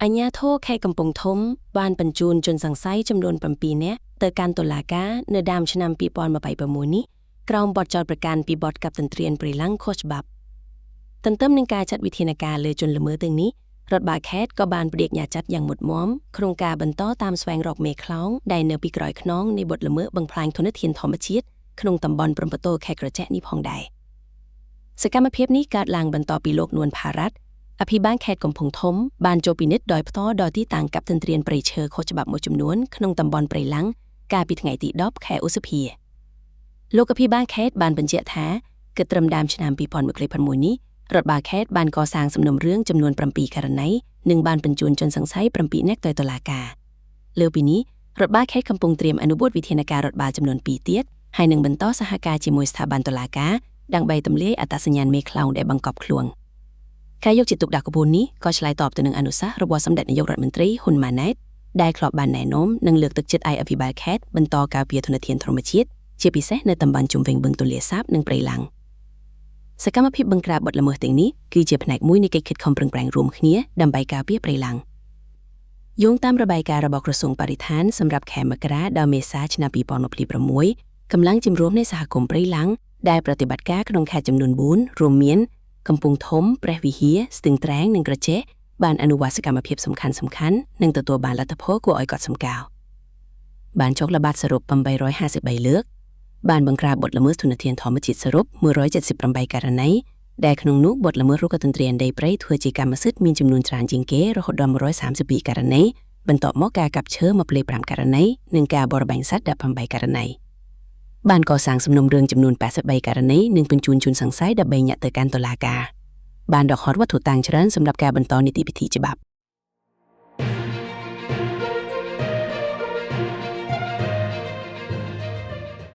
អាជ្ញាធរខេត្តកំពង់ធំបានបញ្ជូនជនសង្ស័យចំនួន7នាក់ទៅកាន់តុលាការនៅដើមឆ្នាំ2026នេះក្រោមបទចោទប្រកាន់ពីបទកាប់ទន្ទ្រានព្រៃឡង់ខុសច្បាប់ទន្ទឹមនឹងការចាត់វិធានការលើជនល្មើសទាំងនេះរដ្ឋបាលខេត្តក៏បានប្តេជ្ញាចិត្តយ៉ាងមុតមមក្នុងការបន្តតាមស្វែងរកមេខ្លោងដែលនៅពីក្រោយខ្នងនៃបទល្មើសបំផ្លាញធនធានធម្មជាតិក្នុងតំបន់ព្រំប្រទល់ខេត្តក្រចេះនេះផងដែរសកម្មភាពនេះកើតឡើងបន្ទាប់ពីលោកនួនផារ៉ាត់ អភិបាលខេត្តកំពង់ធំបានចូលពិនិត្យដោយផ្ទាល់ដល់ទីតាំងកាប់ទន្ទ្រានព្រៃឈើខុសច្បាប់មួយចំនួនក្នុងតំបន់ព្រៃឡង់កាលពីថ្ងៃទី10ខែឧសភាលោកអភិបាលខេត្តបានបញ្ជាក់ថាគិតត្រឹមដើមឆ្នាំ2026នេះរដ្ឋបាលខេត្តបានកសាងសំណុំរឿងចំនួន7ករណីនិងបានបញ្ជូនជនសង្ស័យ7នាក់ទៅតុលាការលើពីនេះរដ្ឋបាលខេត្តកំពុងត្រៀមអនុវត្តវិធានការរដ្ឋបាលចំនួន2ទៀតហើយនឹងបន្តសហការជាមួយស្ថាប័នតុលាការដើម្បីទម្លាយអត្តសញ្ញាណមេខ្លោងដែលបង្កប់ខ្លួន ការយកចិត្តទុកដាក់ខ្ពស់នេះក៏ឆ្លើយតបទៅនឹងអនុសាសន៍របស់សម្ដេចនាយករដ្ឋមន្ត្រីហ៊ុនម៉ាណែតដែលធ្លាប់បានណែនាំនិងលើកទឹកចិត្តឲ្យអភិបាលខេត្តបន្តការពារធនធានធម្មជាតិជាពិសេសនៅតំបន់ជុំវិញបឹងទន្លេសាបនិងព្រៃឡង់សកម្មភាពបង្ក្រាបបទល្មើសទាំងនេះគឺជាផ្នែកមួយនៃកិច្ចខិតខំប្រឹងប្រែងរួមគ្នាដើម្បីការពារព្រៃឡង់យោងតាមរបាយការណ៍របស់ក្រសួងបរិស្ថានសម្រាប់ខែមករាដល់មេសាឆ្នាំ2026កម្លាំងជំរុំនៃសហគមន៍ព្រៃឡង់ដែលប្រតិបត្តិការក្នុងខេត្តចំនួន4រួមមាន កំពង់ធំព្រះវិហារស្ទឹងត្រែងនិងក្រចេះបានអនុវត្តសកម្មភាពសំខាន់ៗនិងទទួលបានលទ្ធផលគួរឲ្យកត់សម្គាល់បានចុះល្បាតសរុប853លើកបានបង្ក្រាបបទល្មើសធនធានធម្មជាតិសរុប178ករណីដែលក្នុងនោះបទល្មើសរុក្ខទន្ទ្រានដីព្រៃធ្វើជាកម្មសិទ្ធិមានចំនួនច្រើនជាងគេរហូតដល់132ករណីបន្ទាប់មកការកាប់ឈើ25ករណីនិងការបរបាញ់សត្វ18ករណីបានកសាងសំណុំរឿងចំនួន83ករណីនិងបញ្ជូនជនសង្ស័យ13នាក់ទៅកាន់តុលាការបានដកហូតវត្ថុតាងច្រើនសម្រាប់ការបន្តនីតិវិធីច្បាប់